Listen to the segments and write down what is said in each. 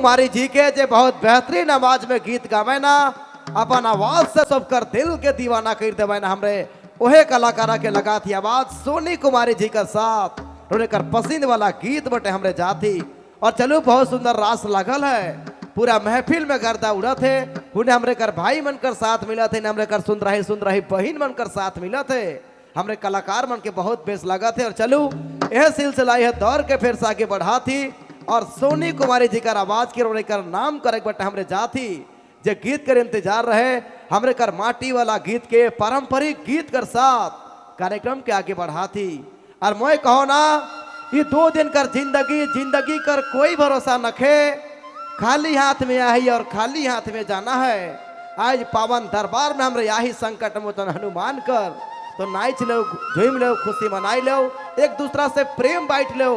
कुमारी जी के, जे बहुत बेहतरीन आवाज में गीत गावे ना, अपन आवाज से सबकर दिल के दीवाना कर देवे ना। हमरे ओहे कलाकारा के लगा थी आवाज सोनी कुमारी जी का साथ कर पसंद वाला गीत बटे हमरे जाती। और चलो बहुत सुंदर रास लगल है, पूरा महफिल में गर्दा उड़त है। उन्हें हमरे कर भाई मन कर साथ मिलत है, हमरे कर सुन रही बहन मन कर साथ मिलत है। हमरे कलाकार मन के बहुत बेस लगत है। और चलू यह सिलसिला यह दौर के फिर से आगे बढ़ा थी और सोनी कुमारी जी का आवाज के रोने कर नाम करे बट हमरे जाती जे गीत कर इंतजार रहे हमरे कर माटी वाला गीत के पारंपरिक गीत कर साथ कार्यक्रम के आगे बढ़ा थी। और मैं कहो ना ये 2 दिन कर जिंदगी, जिंदगी कर कोई भरोसा नखे, खाली हाथ में आई और खाली हाथ में जाना है। आज पावन दरबार में हमरे आही संकट मोचन हनुमान कर तो नाच लो, झूम लो, खुशी मनाई लो, एक दूसरा से प्रेम बांट लो,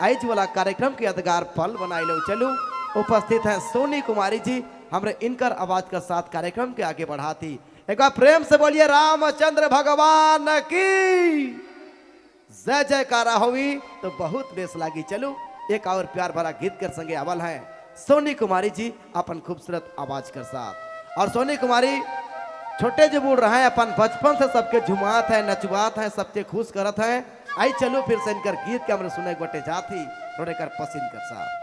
आज वाला कार्यक्रम के यादगार पल बनाई लो। चलो उपस्थित हैं सोनी कुमारी जी, हमरे इनकर आवाज के साथ कार्यक्रम के आगे बढ़ाती। एक बार प्रेम से बोलिए रामचंद्र भगवान की जय जयकारा हुई तो बहुत बेस लागी। चलो एक और प्यार भरा गीत कर संगे अवल हैं सोनी कुमारी जी अपन खूबसूरत आवाज के साथ। और सोनी कुमारी छोटे जो बूढ़ रहे हैं अपन बचपन से सबके झुमात है, नचवात है, सबके खुश करत है। आई चलो फिर से इनकर गीत के हमरे सुने बटे जाती रोने कर पसंद कर साथ।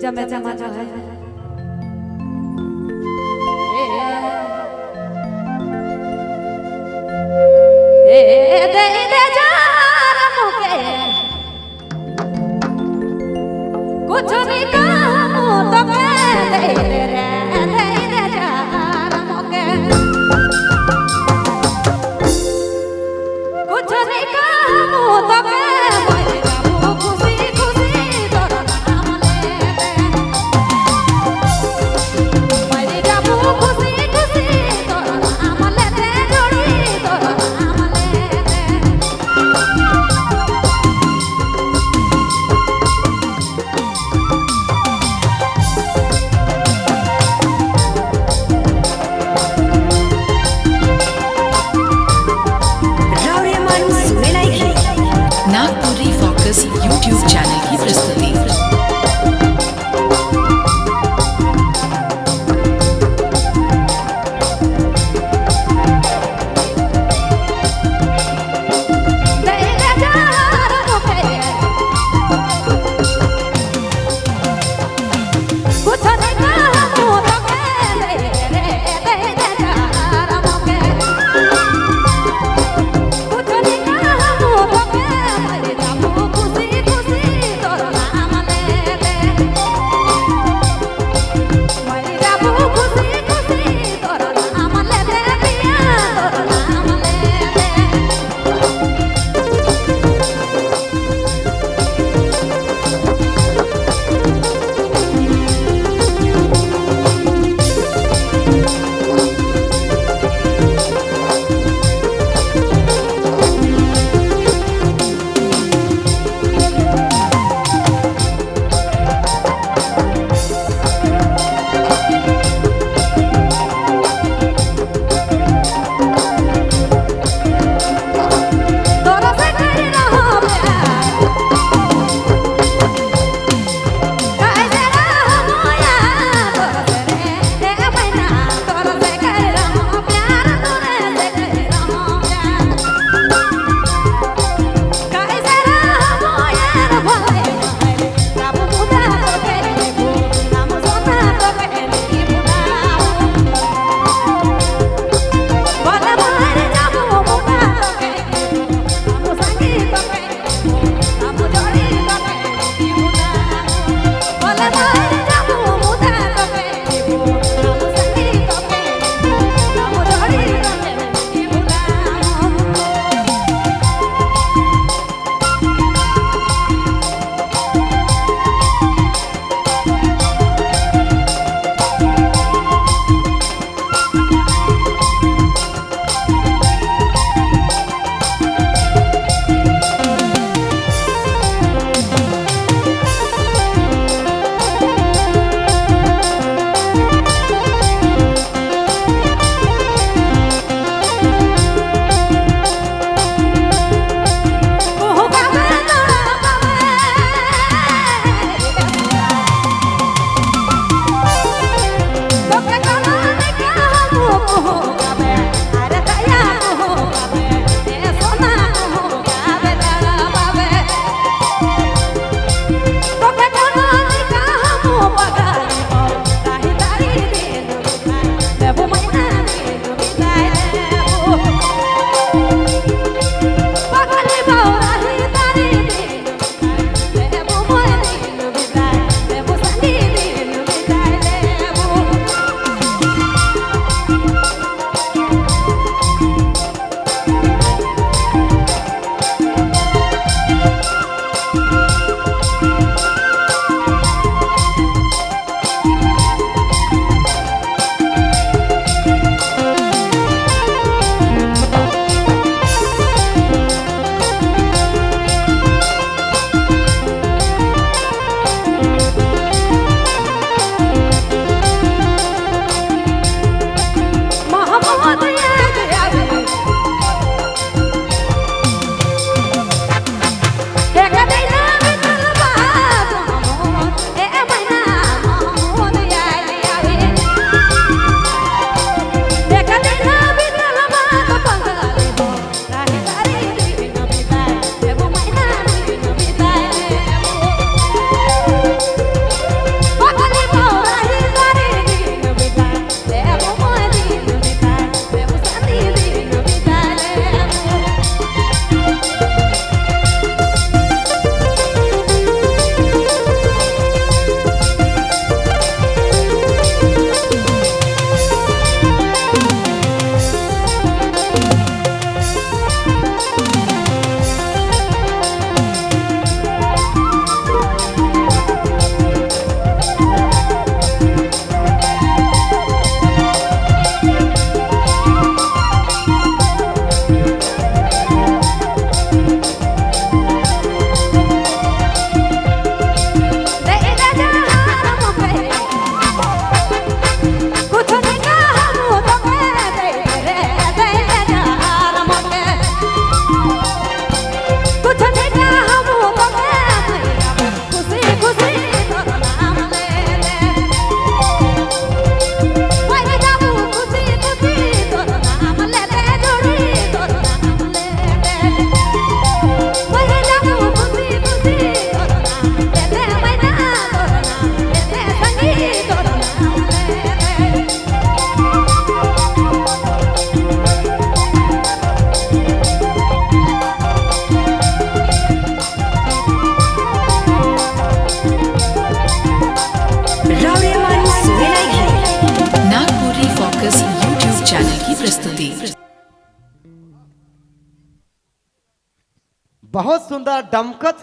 जमे जमा जो है ए दे दे जार मुके कुछ नहीं कहूं तो के दे दे रे दे दे जार मुके कुछ नहीं कहूं तो के बहुत सुंदर डमकच।